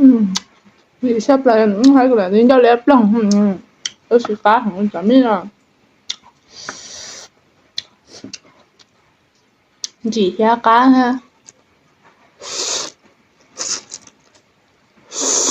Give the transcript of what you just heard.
Ntsim siab plaws, hais kuv lam ncauj liab ploog, tab sis qab heev cov me no. Ntsim siab qab.